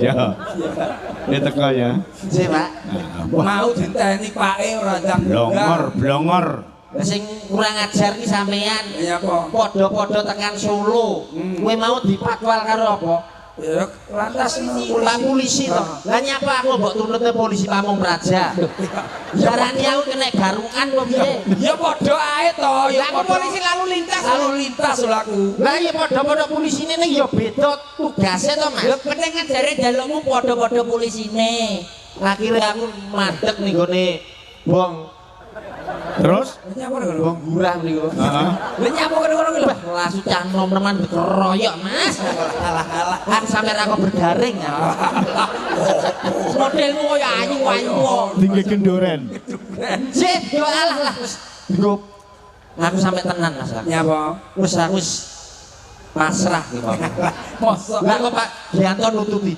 Ya. Ya teko ya. Sik, Pak. Wah, Mau dinteni pake ora ndang. blongor, blongor. Lah sing kurang ajar ki sampean. Ya apa? Padha-padha tekan Solo. Kowe mau dipatwal karo apa? Ya lantas polisi. Pak polisi to. Lah nyapa aku mbok tuntutne polisi Pamong Praja. Darani aku kena garukan apa piye? Ya padha ae to, ya Lah aku polisi lalu lintas. Lalu lintas lho aku. Lah iya padha-padha polisine ning ya beda tugase to, Mas. Lho penting kan jare jalukmu padha-padha polisine. Akhire aku mandek ning gone bong Terus? Nyapa ngono? bong gurah niku. Heeh. Lha nyapa ngono lho. Wah, langsung cah nom-noman dikeroyok, Mas. Alah alah. Aku sampe ra kok bergaring aku. Modelmu kaya ayu-ayu. Tinggi gendoren. Sik, yo alah lah wis. Nggo. Aku sampe tenan, Mas. Aku. Nyapa? Wis aku wis pasrah ki, Pak. Mosok. Lah kok Pak Gianto nututi.